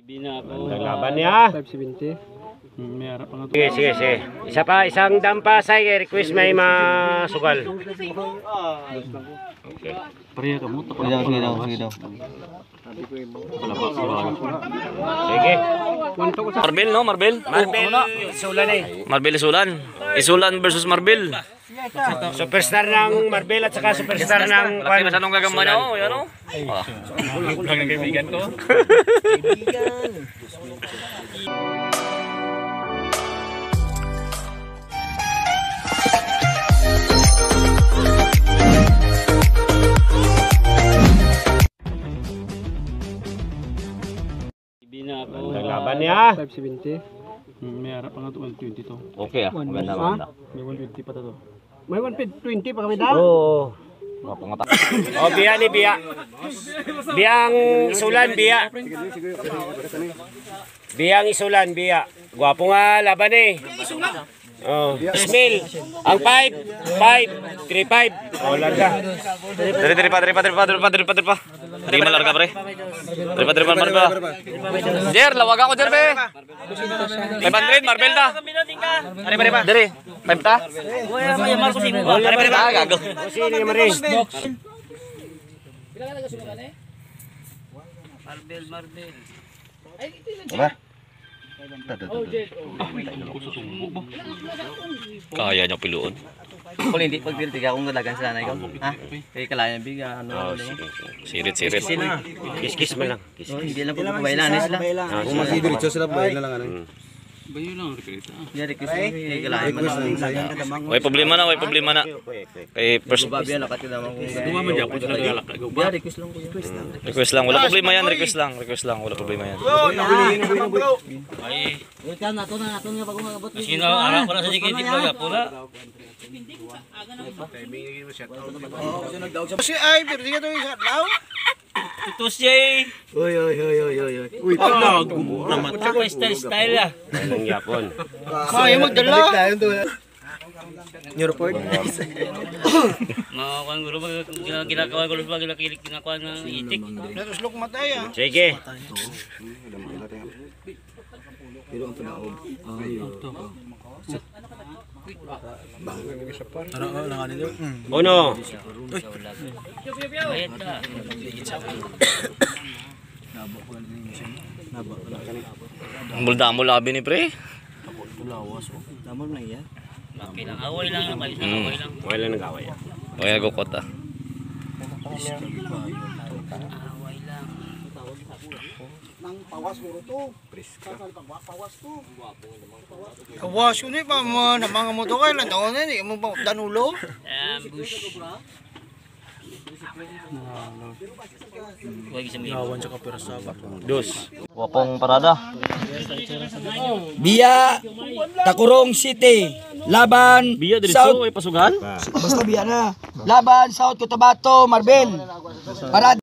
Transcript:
Ang laban niya. 570. May harap pa nga. Sige, sige, sige. Isa pa, isang dampa sa request may masugal. Okay. Pareha ka mo. Sige daw, sige daw. Sige. Marbel no, Marbel. Marbel, Isulan eh. Marbel Isulan. Isulan versus Marbel. Superstar ng Marbel at saka superstar ng Laki masyadong gagamba niya oh, yan oh. Lang ng kaibigan ko. Ang laban niya. 570. May harap pa nga to, 120 to. Okay ah, maganda maganda. May 120 pa to. May 120 pa kami daw? Oo. Mapangata. Oh, biya ni biya. Biyang Isulan, biya. Biyang Isulan, biya. Gwapo nga laban eh. Oh, Ismail. Ang 5, 5, 3 5. Oh, larga. Dere dere pa dere pa dere pa dere pa dere pa dere pa. Dere malarga pre. Dere pa dere pa dere pa. Jer, lawag ako jer be. 500 Marbel ta. Dere, 5 ta. Dere pa gago. Sino yung mare? Kaya niya piluon. Kung hindi pagpilti ka, kung dalagan sila na ikaw. Ha? Kaya kalayan biga, ano, ano. Sirit sirit. Kiss-kiss man lang. Kiss. Oh, hindi lang po pabaylan sila. Kung Diretso sila bayan na lang ano. Bayo lang request. Hindi request lang, kaya kalayan man lang. Way problema na, way problema na. Kay first Babi yan, nakatila man kung Dumama dyan po sila galak. Yeah, request lang kuya. request lang, wala problema yan, request lang, wala problema yan. Si ay, pero di ka to isa adlaw. Anong yapon? Kaya magdala. Natuslok matay ah. Sige. Uno. Muldamo labi ni pre. Damol na iya. Wala nang gaway. Kaya gukot ah. Kawas ko ni pa mo na mga moto kay lang taon ni mo pa danulo. Dos. Wapong parada. Biya, Takurong City, laban Biya diretso South, ay pasugan. basta biya na. Laban South Cotabato, Marbel. Parada.